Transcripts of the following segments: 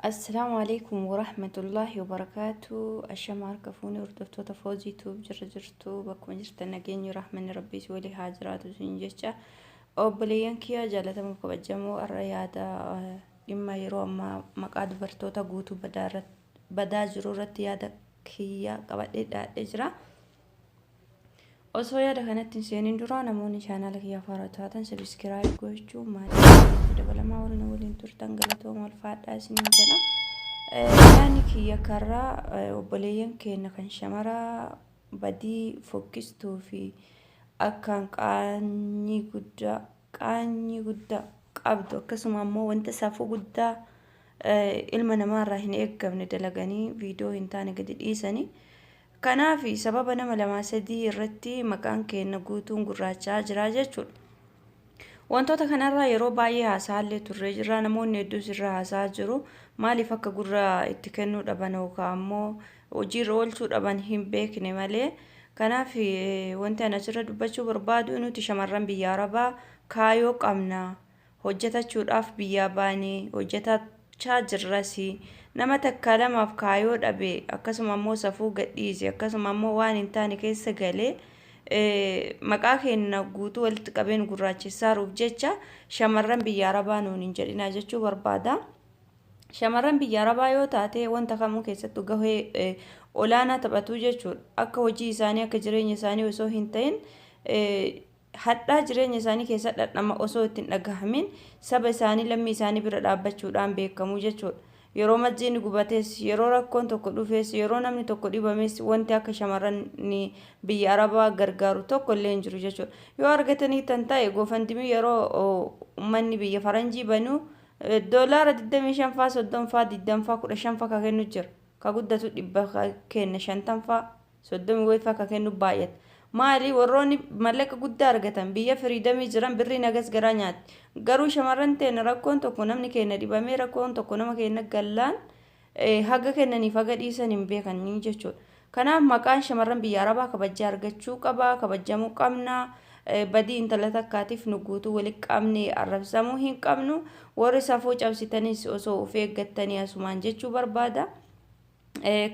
Assalaamu alaikum warahmatullaahi wabarakaatu. Ashama harka fuunee hordoftoota Foozii Tuub jirra jirtu bakkuma jirtan nageenyi rahmanni rabbii si walii haa jiraatu isin jecha. Obboleeyyan kiyya jaallatamoo kabajamoo har'a yaada dhimma yeroo ammaa maqaa dubartoota guutuu badaa jiru irratti yaada kiyya qabadhee dhiyaadhee jira. Osoo yaada kanatti hin seenin dura namoonni chaanaala kiyyaaf haaraa taatan sabiskiraayib gochuu maatii keessatti dabalamaa warri na waliin turtan galatooma ulfaadhaa isiniin jedha. Yaadni kiyya karraa obboleeyyan keenya kan shamaraa badii fokkistuu fi akkaan qaanyii guddaa qaanyii guddaa qabdu akkasuma ammoo wanta safuu guddaa ilma namaarraa hin eeggamne dalaganii viidiyoo hin taane gadi dhiisanii Kanaaf sababa nama lamaa sadii irratti maqaan keenna guutuun gurraacha'aa jira jechuudha. Wantoota kanarraa yeroo baay'ee haasa'aallee turree jirra. Namoonni hedduus irra haasa'aa jiru. Maaliif akka gurra itti kennuu dhaban yookaan ammoo hojiirra oolchuu dhaban hin beekne malee. Kanaaf wanti ani asirra dubbachuu barbaadu nuti shamarran biyya Arabaa kaayoo qabna. Hojjatachuudhaaf biyyaa baane, hojjatachaa jirrasi. Nama takkaa lamaaf kaayoo dhabe, akkasuma ammoo safuu gadhiise, akkasuma ammoo waan hin taane keessa gale maqaa keenna guutuu walitti qabee nu gurraachessaaruuf jecha shamarran biyya Arabaa nuun hin jedhinaa jechuu barbaada. Shamarran biyya Arabaa yoo taate wanta kamuu keessattuu gahee olaanaa taphatu jechuudha. Akka hojii isaanii akka jireenya isaanii osoo hin ta'in hadhaa jireenya isaanii keessa dhandhama osoo itti hin dhagahamin saba isaanii lammii isaanii bira dhaabbachuudhaan beekamu jechuudha. Yeroo masjiidni gubates, yeroo rakkoon tokko dhufes, yeroo namni tokko dhibames wanti akka shamarran biyya Arabaa gargaaru tokko illee hin jiru jechuudha. Yoo argatanii tan ta'e GoFundMe yeroo ummanni biyya faranjii banu doolaara 25 faa 30 faa 20 faa 15 faa ka kennu jira. Ka guddatu dhibba ka kenna 50 faa 30 wayi faa ka kennu baay'ata. Maali warroonni mallaqa guddaa argatan biyya firiidamii jiran birriin hagas garaa nyaatti. Garuu shamarran teenna rakkoon tokko namni keenna dhibamee rakkoon tokko nama keenna gallaan haga kennaniif haga dhiisan hin beekanii jechuudha. Kanaaf maqaan shamarran biyya Arabaa kabajaa argachuu qaba, kabajamuu qabna. Badii intala takkaatiif nu guutuu wali qabne arrabsamuu hin qabnu. Warri safuu cabsitanis osoo of eeggattanii asumaan jechuu barbaada.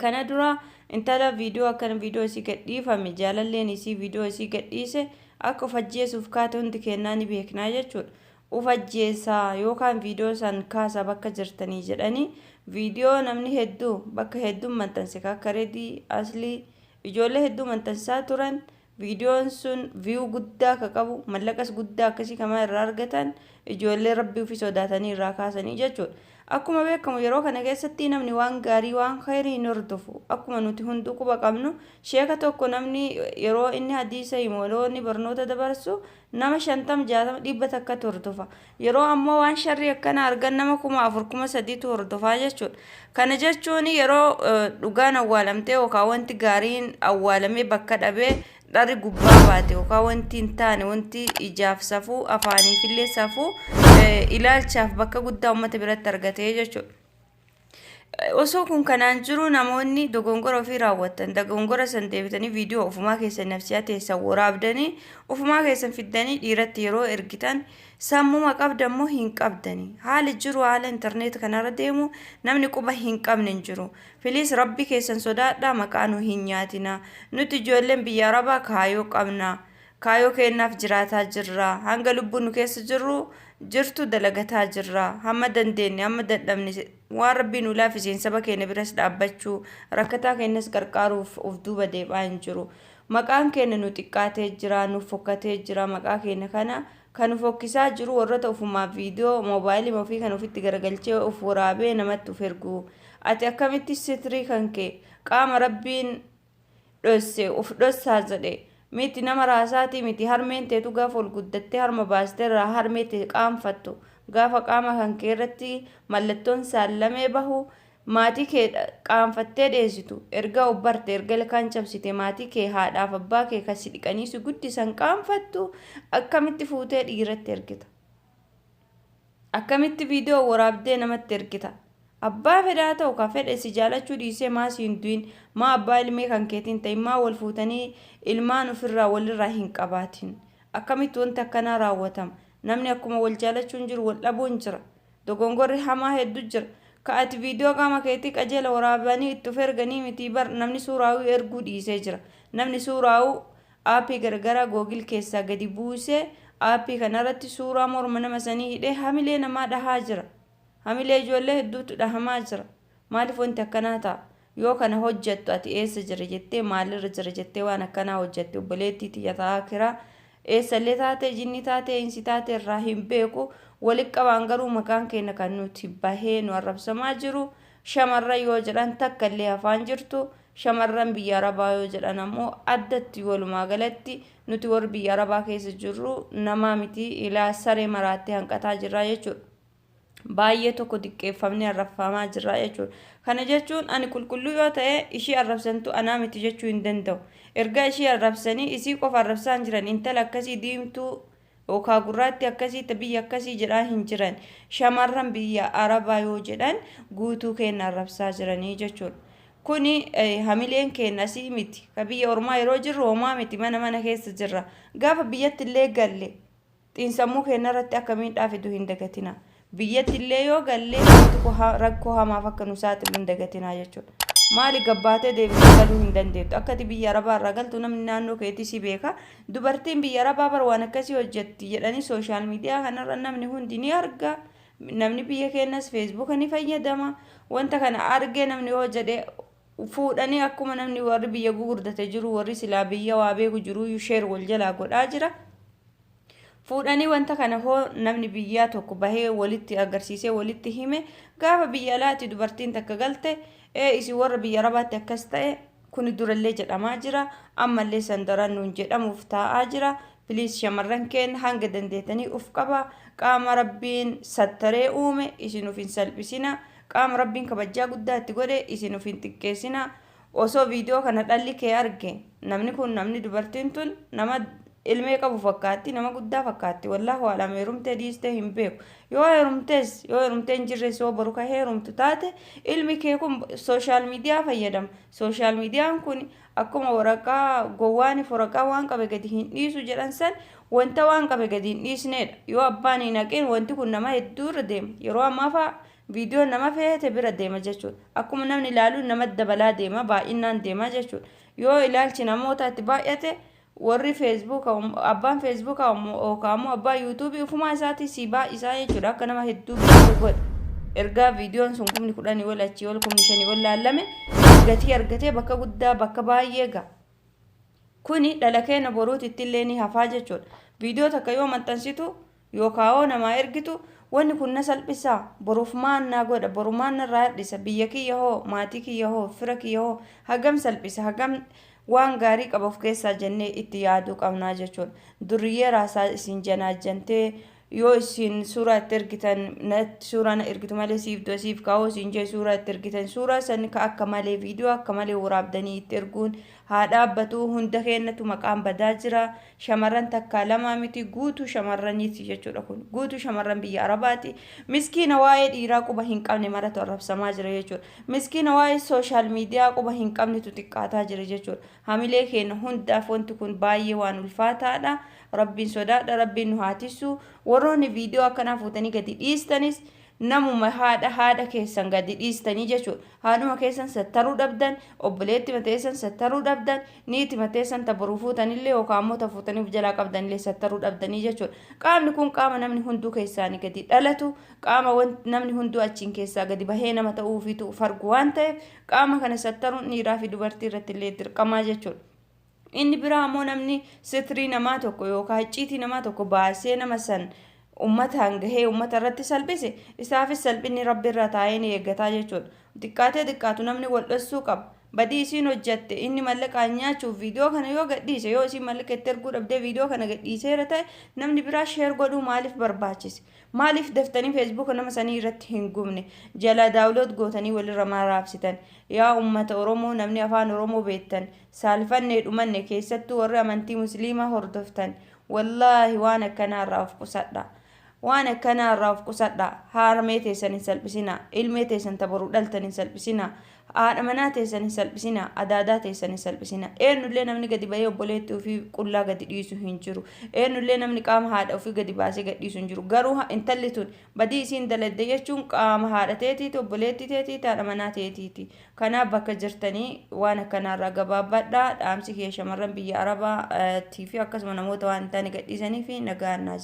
Kana dura intala viidiyoo akkana viidiyoo isii gadhiifame jaalalleen isii viidiyoo isii gadhiise akka of ajjeesuuf kaate hundi kennaa ni beeknaa jechuudha. Of ajjeesaa yookaan viidiyoo san kaasaa bakka jirtanii jedhanii viidiyoo namni hedduu bakka hedduun maxxanse akka Redii Aslii ijoollee hedduu maxxansaa turan. Viidiyoon sun view guddaa ka qabu mallaqas guddaa akkasii kamaa irraa argatan ijoollee rabbii ofii sodaatanii irraa kaasanii jechuudha. Akkuma beekamu yeroo kana keessatti namni waan gaarii waan khayrii hin hordofu. Akkuma nuti hunduu quba qabnu sheeka tokko namni yeroo inni hadiisa himu yeroo inni barnoota dabarsu nama 50 60 dhibba takkatu hordofa. Yeroo ammoo waan sharrii akkana argan nama 4000 3000tu hordofaa jechuudha. Kana jechuun yeroo dhugaan awwaalamtee yookaan wanti gaariin awwaalamee bakka dhabee dharri gubbaa baate yookaan wanti hin taane wanti ijaaf safuu afaaniifillee safuu ilaalchaaf bakka guddaa uummata biratti argatee jechuudha. Osoo kun kanaan jiru namoonni dogongora ofii raawwattan dogongora san deebitanii viidiyoo ofumaa keessan nafsiyaa teessan waraabdanii ofumaa keessan fiddanii dhiiratti yeroo ergitan sammuma qabdan moo hin qabdani? Haali jiru haala intarneeta kanarra deemu namni quba hin qabne hin jiru. Filiis rabbi keessan sodaadhaa maqaa nu hin nyaatina. Nuti ijoolleen biyya Arabaa kaayoo qabna. Kaayoo keennaaf jiraataa jirra. Hanga lubbuun nu keessa jirru jirtu dalagataa jirra. Hamma dandeenne, hamma dadhabne waan Rabbii nuu laaffiseen saba keenya biras dhaabbachuu, rakkataa keenyas qarqaaruuf of duuba deeb'aa hin jiru. Maqaan keenya nu xiqqaatee jira, nuuf fokkatee jira. Maqaa keenya kana kan nu fokkisaa jiru warroota ofumaaf viidiyoo moobaayilima ofii kan ofitti garagalchee of waraabee namatti of ergu. Ati akkamitti sitrii kan kee qaama Rabbiin dhosse uf dhossaa jedhe miti nama raasaatii miti harmeen teetu gaafa ol guddattee harma baastee irraa harmee tee qaanfattu gaafa qaama kan kee irratti mallattoon saallamee bahu maatii kee qaanfattee dheessitu erga of barte erga ilkaan cabsite maatii kee haadhaaf abbaa kee kan si dhiqanii si guddisan qaanfattu akkamitti fuutee dhiiratti ergita. Akkamitti viidiyoo waraabdee namatti ergita? Abbaa fedhe haa ta'u ka fedhe si jaalachuu dhiisee maa si hin du'in, maa abbaa ilmee kan keetii hin ta'in, maa wal fuutanii ilmaan ofirraa walirraa hin qabaatin? Akkamitti wanti akkanaa raawwatama? Namni akkuma wal jaalachuun jiru wal dhabuun jira. Dogongorri hamaa heddu jira. Ka ati viidiyoo qaama keetii qajeela waraabanii itti of erganii mitii bar, namni suuraawuu erguu dhiisee jira. Namni suuraawuu aappii garagaraa Google keessaa gadi buusee aappii kanarratti suuraa morma nama sanii hidhee hamilee namaa dhahaa jira. Hamilee ijoollee hedduutu dhahamaa jira. Maaliif wanti akkanaa ta'a? Yoo kana hojjattu ati eessa jira jettee, maalirra jira jettee waan akkanaa hojjatte? Obboleettii tiyya ta aakiraa, eessallee taatee, jinni taatee, insi taatee irraa hin beeku. Walitti qabaan garuu maqaan keenya kan nuti bahee nu arrabsamaa jiru, shamarran yoo jedhan takka illee hafaan jirtu. Shamarran biyya arabaa yoo jedhan ammoo addatti. Walumaa galatti nuti warri biyya arabaa keessa jirru namaa miti, ilaa saree maraattee hanqataa jirra jechuudha. Baay'ee tokko xiqqeeffamnee arrabfamaa jirra jechuudha. Kana jechuun ani qulqulluu yoo ta'e ishii arrabsantu anaa miti jechuu hin danda'u. Ergaa ishii arrabsanii isii qofa arrabsaa hin jiran. Intala akkasii diimtuu yookaan gurraattii akkasii ta biyya akkasii jedhaa hin jiran. Shamarran biyya arabaa yoo jedhan guutuu keenya arrabsaa jiranii jechuudha. Kuni hamileen keenya asii miti. Ka biyya ormaa yeroo jirru homaa miti, mana mana keessa jirra. Gaafa biyyatti illee galle xiinsammuu keenya irratti akka miidhaa fidu hin dagatina. Biyyatti illee yoo galle wanti kun rakkoo hamaaf akka nu saaxilu hin dagatinaa jechuudha. Maali, gabbaatee deebitee galuu hin dandeettu. Akka ati biyya arabaa irraa galtu namni naannoo keetii si beeka. Dubartiin biyya arabaa bar waan akkasii hojjetti jedhanii social media kanarra namni hundi ni arga. Namni biyya keenyas Facebooka ni fayyadama. Wanta kana argee namni yoo jedhe fuudhanii akkuma namni warri biyya gugurdate jiru, warri silaa biyya waa beeku jiru share wal jalaa godhaa jira. Fuudhanii wanta kana hoo namni biyyaa tokko bahee walitti agarsiisee walitti hime, gaafa biyya alaatti dubartiin takka galte, ee, isin warra biyya arabaatti akkas ta'e. Kuni durallee jedhamaa jira, ammallee san daran nuun jedhamuuf taa'aa jira. Please, shamarran keenya, hanga dandeetanii uf qaba. Qaama Rabbiin sattaree uume isin uf hin salphisina. Qaama Rabbiin kabajjaa guddaa itti godhe isin uf hin xiqqeessina. Osoo viidiyoo kana dhalli kee arge, namni kun, namni dubartiin tun nama ilmee qabu fakkaatti, nama guddaa fakkaatti. Wallaahu alam, heerumtee dhiistee hin beeku. Yoo heerumtees, yoo heerumtee hin jirres, yoo boru ka heerumtu taate, ilmi kee kun social media fayyadama. Social mediaan kun akkuma waraqaa gowwaaniif waraqaa waan qabe gadi hin dhiisu jedhan san, wanta waan qabe gadi hin dhiisneedha. Yoo abbaan hin haqin wanti kun nama hedduu irra deema. Yeroo ammaa fa'a viidiyoon nama feete bira deema jechuudha. Akkuma namni ilaalu nama dabalaa deema, baay'inaan deema jechuudha. Yoo ilaalchi namoota itti baay'ate, warri Facebooka, abbaan Facebooka yookaan immoo abbaa YouTubeii ufumaa isaatii si baay'isaa jechuudha. Akka nama hedduu beeku godha. Ergaa viidiyoon sun 10,000 ol, achii ol 5,000 ol laallame, gatii argatee bakka guddaa, bakka baay'ee ga'a. Kuni dhala keenya boruutitti illee ni hafaa jechuudha. Viidiyoo takka yoo maxxansitu yookaan hoo namaa ergitu, wanni kun na salphisaa, boruuf maan naa godha, boru maan narraa hir'isa, biyya kiyya hoo, maatii kiyya hoo, fira kiyya hoo hagam salphisa, hagam waan gaarii qaba of keessaa jennee itti yaaduu qabnaa jechuudha. Durriyyee raasaa isin janaajjantee yoo isin suuraa itti ergitan, suuraa na ergitu malee siif du'a siif kaa'uu isin jee, suuraa itti ergitan, suuraa san ka akka malee, viidiyoo akka malee waraabdanii itti erguun haa dhaabbatu. Hunda keenyatu maqaan badaa jira. Shamarran takkaa lamaa miti, guutuu shamarraniiti jechuudha. Kun guutuu shamarran biyya arabaati. Miskiina waa'ee dhiiraa quba hin qabne maratu arrabsamaa jira jechuudha. Miskiina waa'ee social media quba hin qabnetu xiqqaataa jira jechuudha. Hamilee keenya hundaaf wanti kun baay'ee waan ulfaataadha. Rabbiin sodaadha, Rabbiin nu haa tissu. Warroonni viidiyoo akkanaa fuutanii gadi dhiistanis, namuma haadha keessan gadi dhiistanii jechuudha. Haadhuma keessan sattaruu dhabdan, obboleetti mateessan sattaruu dhabdan, niiti mateessan ta boruu fuutanillee yookaan ammoo ta fuutanii of jalaa qabdanillee sattaruu dhabdanii jechuudha. Qaamni kun qaama namni hunduu keessaanii gadi dhalatu, qaama namni hunduu achiin keessaa gadi bahee nama ta'uufiitu fargu waan ta'eef, qaama kana sattaruun dhiiraa fi dubartii irratti illee dirqamaa jechuudha. Inni biraa ammoo namni sitrii namaa tokko yookaan icciitii namaa tokko baasee nama san ummataan gahee ummata irratti salphise, isaafis salphinni Rabbi irra taa'ee ni eeggataa jechuudha. Xiqqaatee xiqqaatu namni wal dhossuu qaba. Badii isiin hojjatte inni mallaqaan nyaachuuf viidiyoo kana yoo gadhiise, yoo isiin mallaqa itti erguu dhabdee viidiyoo kana gadhiiseera ta'e, namni biraa share godhuu maaliif barbaachise? Maaliif daftanii Facebooka nama sanii irratti hin gubne? Jalaa download gootanii walirra maa raabsitan? Yaa ummata Oromoo, namni afaan Oromoo beektan, saalfannee dhumanne. Keessattuu warri amantii musliimaa hordoftan, wallaahi waan akkanaa irraa of qusadha. Waan akkanaa irraa of qusadhaa. Harmee teessan hin salphisinaa. Ilmee teessan ta boru dhaltan hin salphisinaa. Haadha manaa teessan hin salphisinaa. Adaadaa teessan hin salphisinaa. Eenyullee namni gadi bahee obboleettii ofii qullaa gadi dhiisu hin jiru. Eenyullee namni qaama haadha ofii gadi baasee gad dhiisu hin jiru. Garuu intalli tun badii isiin daladde jechuun qaama haadha teetiiti, obboleettii teetiiti, haadha manaa teetiiti. Kanaaf bakka jirtanii waan akkanaarraa gabaabbadhaa. Dhaamsi kiyya shamarran biyya Arabaa fi akkasuma namoota waan hin taane gadhiisanii fi nagaan naa.